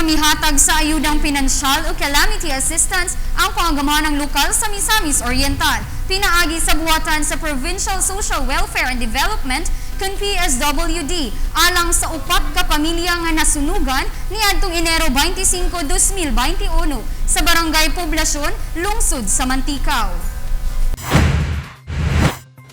Padayon nga mihatag sa ayudang pinansyal o calamity assistance ang pangagamanang lokal sa Misamis Oriental. Pinaagi sa buhatan sa Provincial Social Welfare and Development kun PSWD alang sa upat ka pamilya nga nasunugan niadtong Enero 25, 2021 sa Barangay Poblasyon, lungsod sa Manticao.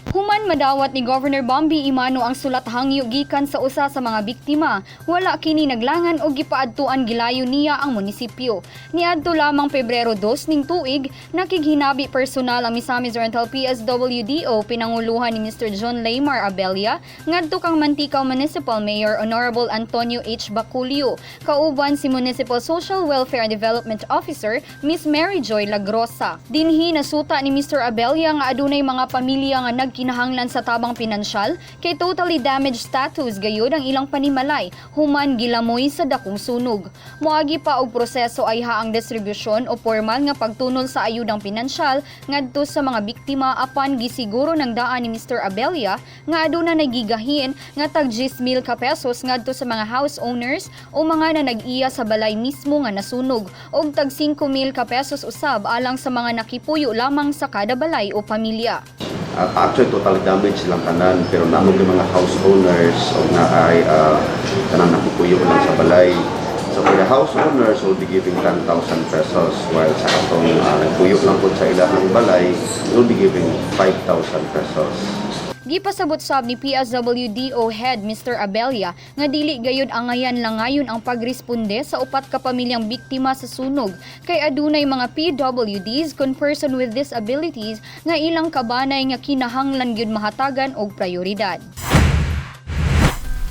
Human madawat ni Governor Bambi Emano ang sulat hangyo gikan sa usa sa mga biktima, wala kini naglangan og gipaadtuan gilayo niya ang munisipyo. Niadto lamang Pebrero 2 ning tuig, nakighinabi personal ang Misamis Oriental PSWDO pinanguluhan ni Mr. John Laymar Abella ngadto kang Manticao Municipal Mayor Honorable Antonio H. Baculio, kauban si Municipal Social Welfare and Development Officer Miss Mary Joy Lagrosa. Dinhi nasuta ni Mr. Abella nga adunay mga pamilya nga nagkinahanglan sa tabang pinansyal kay totally damaged status gayud ang ilang panimalay human gilamoy sa dakong sunog. Moagi pa og proseso ay haang distribusyon o formal nga pagtunol sa ayudang pinansyal ngadto sa mga biktima, apan gisiguro ng daan ni Mr. Abella nga aduna nagigahin nga tag 10,000 ka pesos ngadto sa mga house owners o mga na nag-iya sa balay mismo nga nasunog og tag 5,000 ka pesos usab alang sa mga nakipuyo lamang sa kada balay o pamilya. Actually, totally damaged silang tanan, pero naa gyud mga house owners o naay kanang nakipuyo lang sa balay. So for the house owners, will be giving 10,000 pesos, while sa atong nagpuyo lang po sa ilahang balay, will be giving 5,000 pesos. Gipasabot sab ni PSWDO head Mr. Abella nga dili gayud angayan langayon ang pagresponde sa upat ka pamilyang biktima sa sunog kay adunay mga PWDs kun person with disabilities nga ilang kabanay nga kinahanglan gyud mahatagan og prioridad.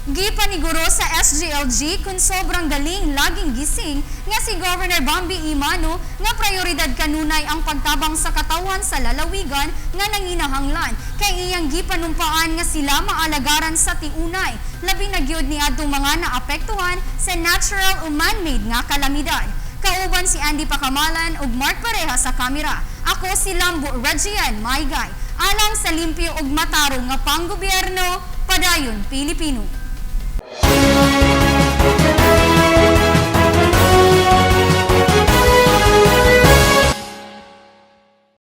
Gipaniguro sa SGLG kung sobrang galing laging gising nga si Governor Bambi Emano nga prioridad kanunay ang pagtabang sa katawhan sa lalawigan nga nanginahanglan kay iyang gipanumpaan nga sila maalagaran sa tiunay, labi na gyud ni adtong mga naapektuhan sa natural o man-made nga kalamidad. Kauban si Andy Pacamalan ug Mark Pareja sa kamera. Ako si Lambo Regian Maygay. Alang sa limpyo ug matarong nga panggobyerno, padayon, Pilipino.